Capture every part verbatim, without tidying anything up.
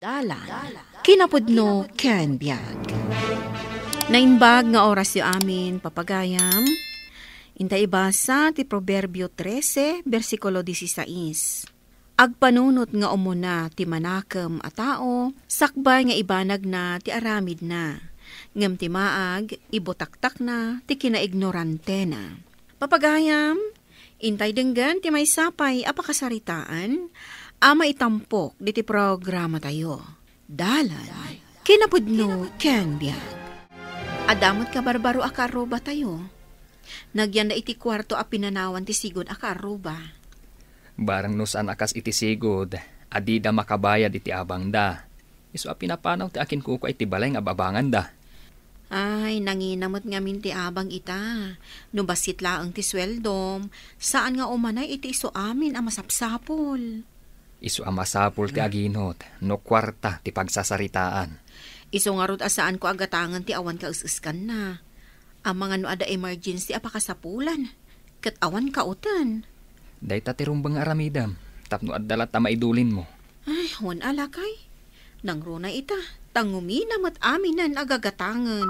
Dalan, kinapudno ken biag. Naimbag nga orasyo amin, papagayam. Inta ibasa ti Proverbio trese, bersikulo dieciséis. Agpanunot nga umuna ti manakem a tao, sakbay nga ibanagna ti aramidna. Ngem ti maag, ibutaktakna ti kinaignorantena. Papagayam, intay denggen ti maysa pay a pakasaritaan a maitampok diti programatayo. Dalan, kinapudno ken biag. Adda met kabarbaro a kaarrubatayo. Nagyanda iti kuarto a pinanawan ti sigud a kaarruba. Barang no saan a kas iti sigud, a dida makabayad iti abangda. Isu a pinapanaw ti akinkukua iti balay nga ababanganda. Ay, nangina met ngamin ti abang ita. No bassit laeng ti sueldom, saan nga umanay iti isu amin a masapsapul. Isu a masapul ti aginot, no kuarta ti pagsasaritaan. Isu ngarud a saanko a gatangen ti awan kaes-eskanna. Amangan no adda emergency a pakasapulan, ket awan kauten. Dayta ti rumbeng nga aramidem, tapno adda latta maidulinmo. Ay, wen a lakay. Nangruna ita, ta ngumina met aminen a gagatangen.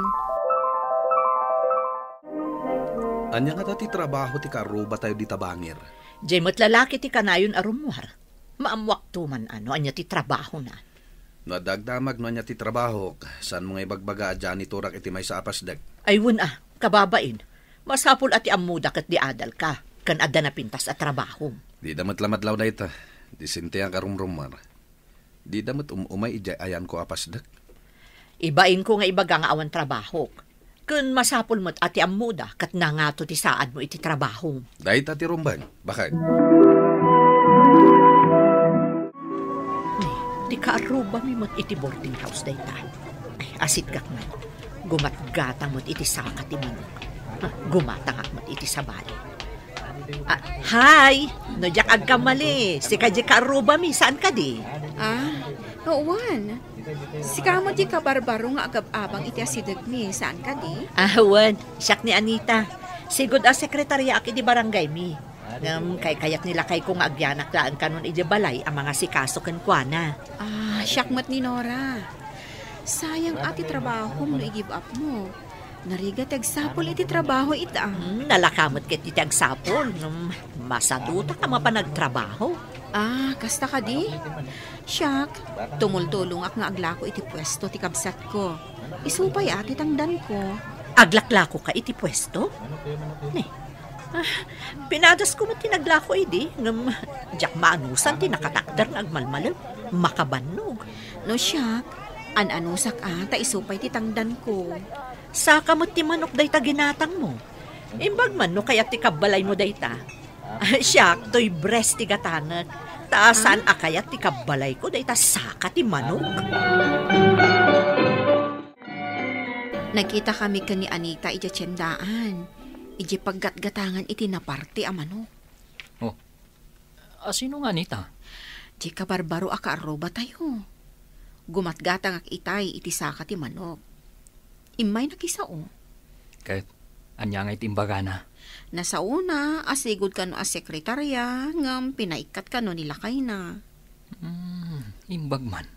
Ania ngata ti trabaho ti kaarrubatayo dita bangir? Diay met lalaki ti kanayon a rummuar. Maammuakto man a no ania ti trabahona. No adda agdamag no ania ti trabahok, saanmo nga ibagbaga a janitorak iti maysa a pasdek? Ay, wen a, kababain. Masapul a ti ammoda ket di adalka, ken adda napintas a trabahom. Dida met lamadlaw dayta. Disinteak a rumrummuar. Dida met um-umay idiay ayanko a pasdek. Ibainko nga ibaga nga awan trabahok. Ken masapul met a ti ammoda ket nangato ti saadmo iti trabahom. Dayta ti rumbeng, baket. Ay, ti kaarrubami met iti boarding house dayta. Ay, asitkak met. Gumatgatang met iti saka ti manok. Ah, gumatangak met iti sabali. Ah, hi! No diak agkamali, sika diay kaarrubami, saan kadi? Ah, wen. Sika met diay kabarbaro nga agab-abang iti asidegmi, saan kadi? Ah, wen. Siak ni Anita. Sigud a sekretariaak iti barangaymi. Ngem kaykayat ni lakayko nga agyanak laeng kanon idiay balay a mangasikaso kenkuana. Ah, siak met ni Nora. Sayang a ti trabahom no i-give up mo. Narigat ti agsapul iti trabaho ita. Hmm, nalaka met ket ti agsapul. Hmm, masadutak a mapan agtrabaho. Ah, kasta kadi? Siak, tumultulongak nga aglako iti puesto ti kabsatko. Isu pay a ti tangdanko. Aglaklakoka iti puesto? Ne. Ah, pinadasko met ti naglako idi, ngem diak maanusan ti nakatakder nga agmalmalem. Makabannog. No siak, an-anusak a, ta isu pay ti tangdanko. Saka met ti manok dayta ginatangmo. Imbag man no kayat ti kabbalaymo dayta. Siak, toy breast ti gatangek. Ta saan a kayat ti kabbalayko dayta saka ti manok. Nagkitakami ken ni Anita idiay tiendaan, idiay paggatgatangan iti naparte a manok. Oh, asino nga Anita? Diay kabarbaro a kaarrubatayo. Gumatgatangak itay iti saka ti manok. Immay nakisao. Ket ania nga iti imbagana? Nasaona a sigud kano a sekretaria ngem pinaikkat kano ni lakayna. Hmm, imbag man.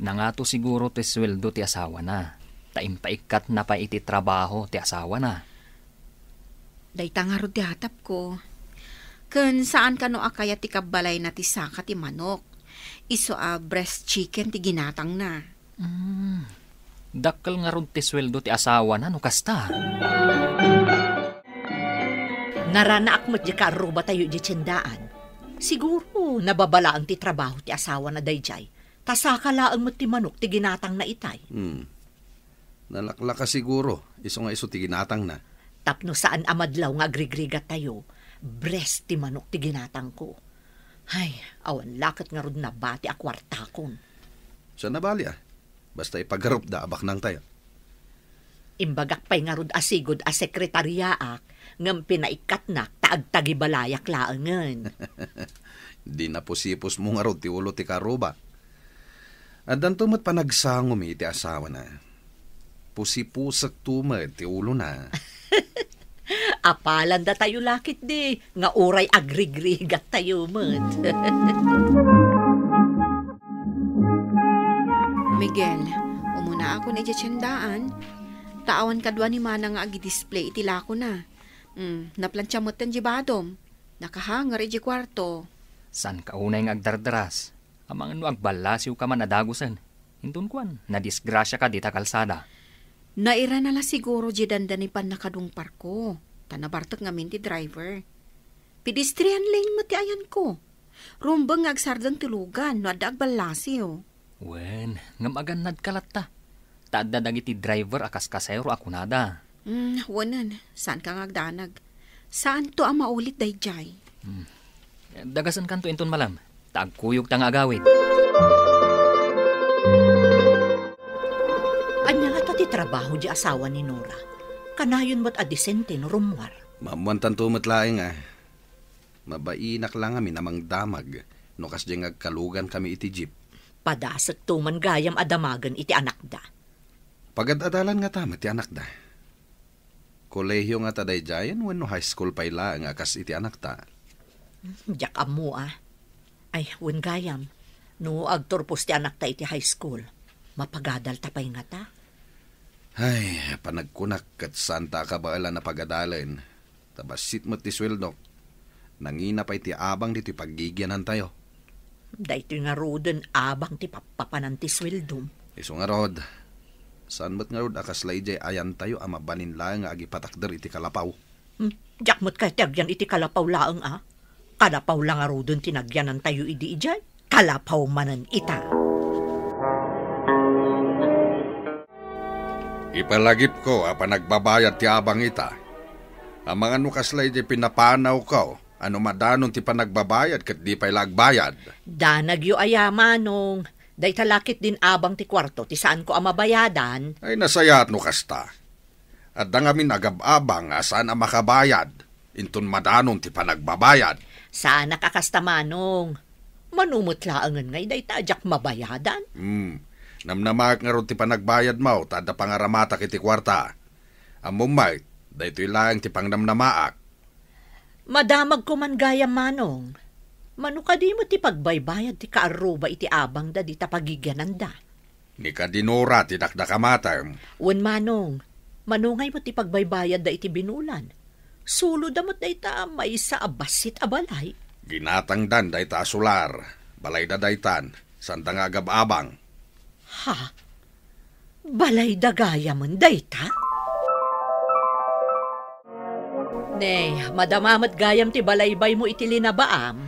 Nangato siguro ti sueldo ti asawana, ta impaikkatna pay iti trabaho ti asawana. Dayta ngarud ti atapko. Ken saan kano a kayat ti kabbalayna ti saka ti manok. Isu a breast chicken ti ginatangna. Hmm. Dakkel ngarud ti sueldo ti asawana no kasta. Naranaak met diay kaarrubatayo idiay tiendaan. Siguro, nababa laeng ti trabaho ti asawana daydiay. Ta saka laeng met ti manok ti ginatangna itay. Hmm. Nalaklaka siguro, isu nga isu ti ginatangna. Tapno saan a madlaw nga agrigrigattayo, breast ti manok ti ginatangko. Ay, awan la ket ngarud nabati a kuartakon. Saan a bali a? Basta ipagarupda a baknangtayo. Imbagak pay ngarud a sigud a sekretariaak, ngem pinaikkatnak ta agtagibalayak laengen. Di napusipusmo ngarud ti ulo ti kaarruba. Addanto met panagsangomi iti asawana. Pusipusekto met ti ulona. Apalandatayo la ketdi nga uray agrigrigattayo met. Miguel, umunaakon idiay tiendaan. Ta awan kadua ni Mana nga agidisplay iti lakona. Hmm, naplantia metten di badom. Nakahanger idiay kuarto. Saanka unay nga agdardaras? Amangan no agballasiwka man a dagusen. Inton kuan, nadisgrasiaka dita kalsada. Nairana la siguro di dandani pannakadungparko. Ta nabartek ngamin ti driver. Pedestrian lane met ti ayanko. Rumbeng nga agsardeng ti lugan no adda agballasiw. Wen, ngem agannadka latta. Ta adda dagiti driver a kaskasero a kunada. Hmm, wenen, saanka nga agdanag. Saanto a maulit daydiay. Hmm. Dagasenkanto inton malem. Ta agkuyogta nga agawid. Ania ngata ti trabaho di asawa ni Nora? Kanayon met a disente no rummuar. Maammoantanto met laeng a. Mabainak la ngamin a mangdamag no kasdiay nga agkalugankami iti jeep. Padasekto man gayam a damagen iti anakda. Pagad-adalan ngata met ti anakda. Kolehio ngata daydiayen wenno high school pay laeng a kas iti anakta? Diak ammo a. Ay, wen gayam, no agturpos ti anakta iti high school, mapagadalta pay ngata. Ay, panagkunak ket saanta a kabaelan a pagadalen. Ta bassit met ti sueldok. Nangina pay ti abang ditoy paggigianantayo. Daytoy ngaruden abang ti pappapanan ti sueldom. Isu ngarud, saan met ngarud a kasla idiay ayantayo a mabalin laeng nga agipatakder iti kalapaw. Hmm, diak met kayat ti agyan iti kalapaw laeng a. Kalapaw la ngaruden ti nagyanantayo idi idiay. Kalapaw manen ita. Ipalagipko a panagbabayad ti abang ita. Amangan no kasla idiay pinapanawko a no madanon ti panagbabayad ket di pay la agbayad. Danagyo aya, Manong. Dayta la ketdin abang ti kuarto ti saanko a mabayadan. Ay, nasayaat no kasta. Adda ngamin agab-abang a saan a makabayad, inton madanon ti panagbabayad. Saanak a kasta, Manong. Mano met laengen nga dayta a diak mabayadan? Hmm. Namnamaak ngarud ti panagbayadmo, ta adda pangaramatak iti kuarta. Ammom met, daytoy laeng ti pangnamnamaak. Madamagko man gayam, Manong. Mano kadi met ti pagbaybayad ti kaarruba iti abangda dita pagigiananda? Ni kadi Nora ti dakdakamatem. Wen, Manong, mano ngay met ti pagbaybayadda iti binulan? Suloda met dayta maysa a bassit a balay. Ginatangdan dayta a solar. Balayda daytan, saanda nga agab-abang. Ha? Balayda gayamen dayta? Ne, madama met gayam ti balaybaymo iti linabaam.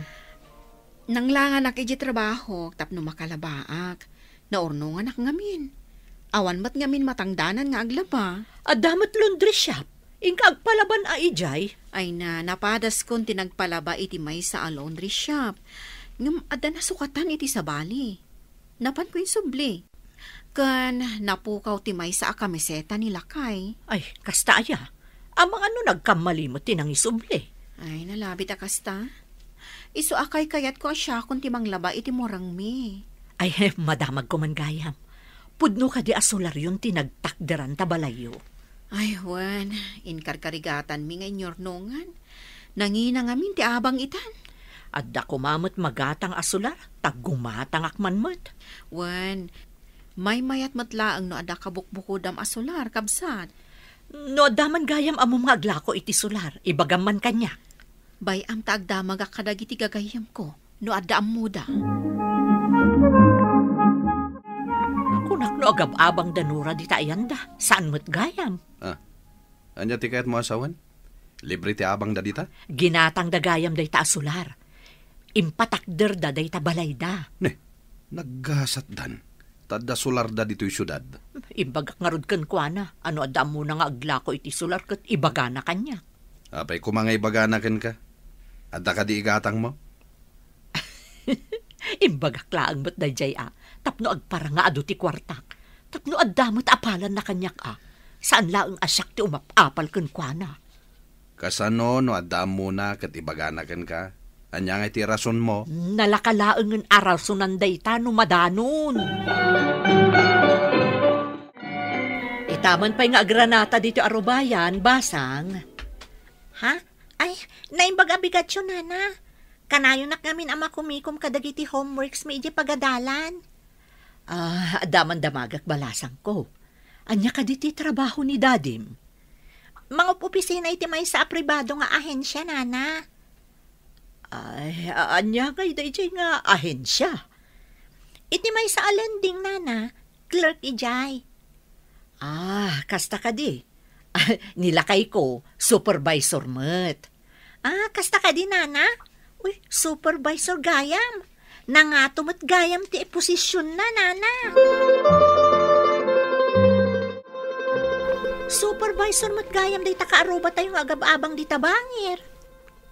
Nanglanganak iti trabaho tapno makalabaak. Naurnonganak ngamin. Awan met ngamin matangdanan nga aglaba. Adda met laundry shop. Inka agpalaban a idiay? Ay na, napadaskon ti nagpalaba iti maysa a laundry shop. Ngem adda nasukatan iti sabali. Napanko insubli. Ken napukaw ti maysa a kamiseta ni lakay. Ay, kasta aya? Amangan no nagkammali met ti nangisubli. Ay, nalabit a kasta. Isu a kaykayatko a siakon ti manglaba iti murangmi. Ay, madamagko man gayam. Pudno kadi a solaryon ti nagtakderan ta balayyo? Ay, wen, inkarkarigatanmi nga inyurnongan. Nangina ngamin ti abang itan. Adda koma met magatang a solar, ta gumatangak man met. Wen, maymayat met laeng no adda kabukbukodam a solar, kabsat. No adda man gayam ammom nga aglako iti solar, ibagam man kaniak. Bay-am ta agdamagak kadagiti gagayyemko no adda ammoda. Kunak no agab-abang da Nora dita ayanda, saan met gayam. Ah, ania ti kayatmo a sawen? Libre ti abangda dita? Ginatangda gayam dayta a solar. Impatakderda dayta balayda. Ne, naggasatdan. Ta adda solarda ditoy siudad. Imbagak ngarud kenkuana, a no adda ammona nga aglako iti solar ket ibagana kaniak. Apay koma nga ibagana kenka? Adda kadi igatangmo? Imbagak laeng met daydiay a, tapno agparangaado ti kuartak, tapno adda met a palanna kaniak a, saan laeng a siak ti umap-apal kenkuana. Kasano no adda ammona ket ibagana kenka? Ania ngay ti rasonmo? Nalaka laengen a rasonan dayta no madanon. Itaman pay nga agranata ditoy a rubayan, basang. Ha? Ay, naimbag a bigatyo, Nana. Kanayonak ngamin a makumikom kadagiti homeworks mi idiay pagadalan. Ah, adda man damagak balasangko. Ania kadi ti trabaho ni Dadim? Mangup-opisina iti maysa a pribado nga ahensia, Nana. Ay, a-, ania ngay daydiay nga ahensia? Iti maysa a lending, Nana. Clerk idiay. Ah, kasta kadi. Ni lakayko, supervisor met. Ah, kasta kadi, Nana? Uy, supervisor gayam. Nangato met gayam ti posisionna, Nana. Supervisor met gayam dayta kaarrubatayo nga agab-abang dita bangir.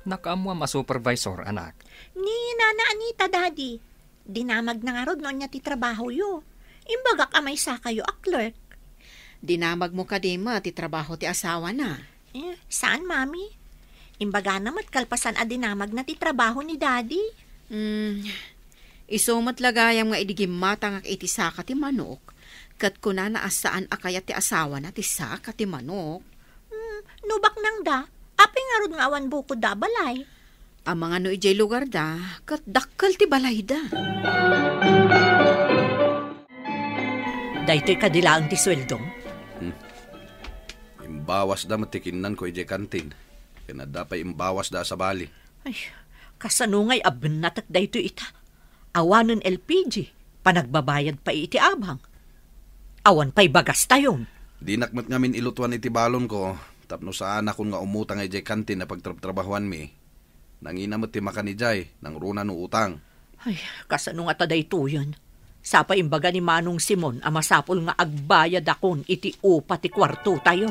Nakaammoam a supervisor, anak. Ni Nana Anita, Daddy. Dinamagna ngarud no ania ti trabahoyo. Imbagak a maysakayo a clerk. Dinamagmo kadi met ti trabaho ti asawana? Eh, saan, Mami? Imbagana met kalpasan a dinamagna ti trabaho ni Daddy. Hmm, isu met la gayam nga idi gimmatangak iti saka ti manok, ket kunana a saan a kayat ti asawana ti saka ti manok. Hmm, no baknangda, apay ngarud nga awan bukodda a balay? Amangan no idiay lugarda, ket dakkel ti balayda. Daytoy kadi laeng ti sueldom? Hmm. Imbawasda met ti kinnanko idiay kantin. Ken adda pay imbawasda a sabali. Ay, kasano ngay a bennatek daytoy ita? Awanen L P G, panagbabayad pay iti abang. Awan pay bagastayon. Dinak met ngamin ilutuan iti balonko, tapno saanakon nga umutang idiay kantin a pagtrabtrabahuanmi. Nangina met ti makan idiay, nangruna no utang. Ay, kasano ngata daytoyen? Sapay imbaga ni Manong Simon a masapul nga agbayadakon iti upa ti kuartotayo.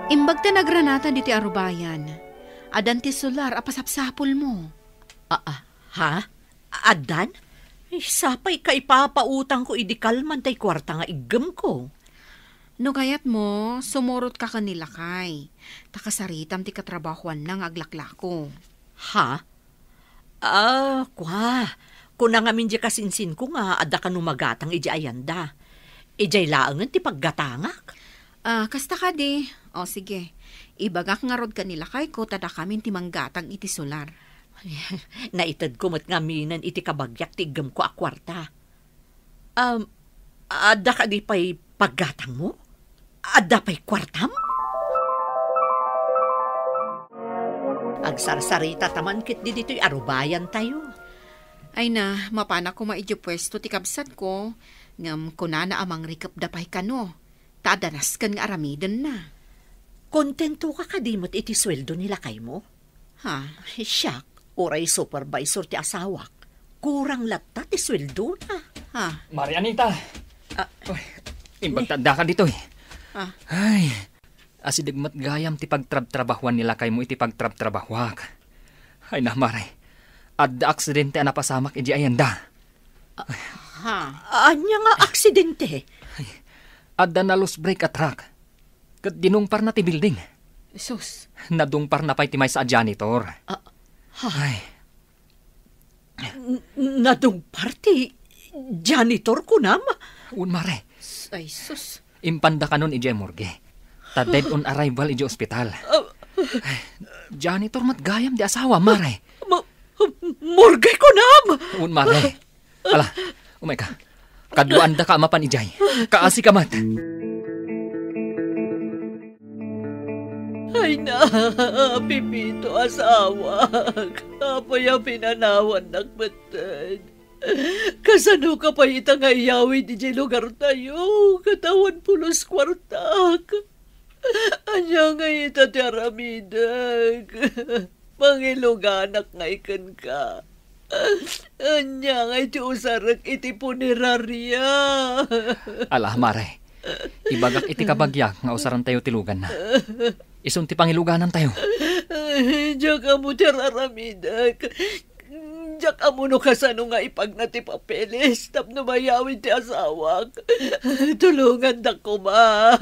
Imbag ta nagranatan ditoy arubayan, addan ti solar a pasapsapulmo. Ah, ah, ha? Addan? Ay, sapay kaipapautangko idi kalman tay kuarta nga iggemko. No kayatmo, sumurotka ken ni lakay. Ta kasaritam ti katrabahoanna nga aglaklako. Ha? Ah, kua. Kuna ngamin diay kasinsinko nga adda kano magatang idiay ayanda. Idiay laengen ti paggatangak. Ah, kasta kadi. O, sige. Ibagak ngarud ken ni lakayko ta dakamin ti manggatang iti solar. Naitedko met ngaminen iti kabagiak ti iggemko a kuarta. Um, adda kadi pay paggatangmo? Adda pay kuartam? Agsarsarita ta man ketdi ditoy arubayantayo. Ay na, mapanak koma idiay puesto ti kabsatko, ngem kunana a mangrikepda pay kano, ta adda nasken nga aramidenna. Kontentoka kadi met iti sueldo ni lakaymo? Ha? Siak, uray supervisor ti asawak, kurang latta ti sueldona. Ha? Mare Anita! Ah. Uy, imbag ta addaka ditoy. Ah. Ay, asideg met gayam ti pagtrabtrabahuan ni lakaymo iti pagtrabtrabahuak. Ay na, Mare, adda aksidente a napasamak idiay ayanda. Ha? Ania nga aksidente? Ay, adda na-loose brake a truck. Ket dinungparna ti building. Sus. Nadungparna pay ti maysa a janitor. Ah, ha? Ay. N-, nadungpar ti janitor, kunam? Un, Mare. S-, ay, sus. Impanda kanon idiay morgue. Ta dead on arrival idiay ospital. Ah. Ay, janitor met gayam ti asawa, Mare. Ma-, morgue, kunam? Un, Mare. Ala, umayka. Kaduaandaka a mapan idiay. Kaasika met. Ay na, Pepito, asawak. Apay a pinanawannak metten? Kasanoka pay ita nga iyawid idiay lugartayo, ket awan pulos kuartak? Ania ngay ita ti aramidek? Mangiluganak ngay kenka. Ania ngay ti usarek iti puneraria? Ala, Mare. Ibagak iti kabagiak nga usarantayo ti luganna. Isun ti pangiluganantayo. Diak ammo ti ar-aramidek. Diak ammo no kasano nga ipagna ti papeles tapno mayawid ti asawak. Tulongandak koma.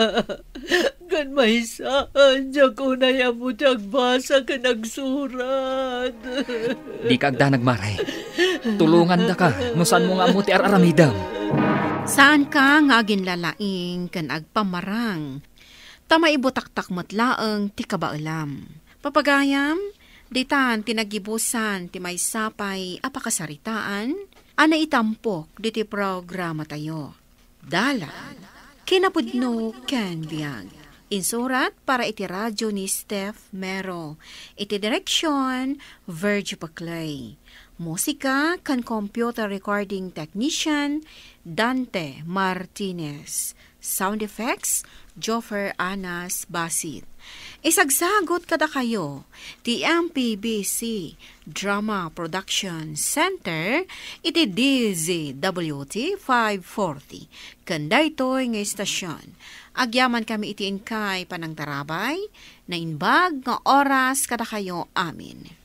Ken maysa, diak unay ammo ti agbasa ken agsurat. Dika agdanag, Mare. Tulongandaka no saanmo nga ammo ti ar-aramidem. Saanka nga aginlalaing ken agpamarang, ta maibutaktak met laeng ti kabaelam. Papagayam, Ditan ti naggibusan ti maysa pay a pakasaritaan a naitampok diti programatayo. Dalan, kinapudno ken biag. Insurat para iti radio ni Steph Mero. Iti direksyon, Virgie Paclay. Musika ken computer recording technician, Dante Martinez. Sound effects, Joffer Anas Basit. Isagsagut kadakayo ti M P B C Drama Production Center iti D Z W T five forty. Ken daytoy nga istasyon, agyaman kami iti inkay panangtarabay, naimbag nga oras kadakayo amin.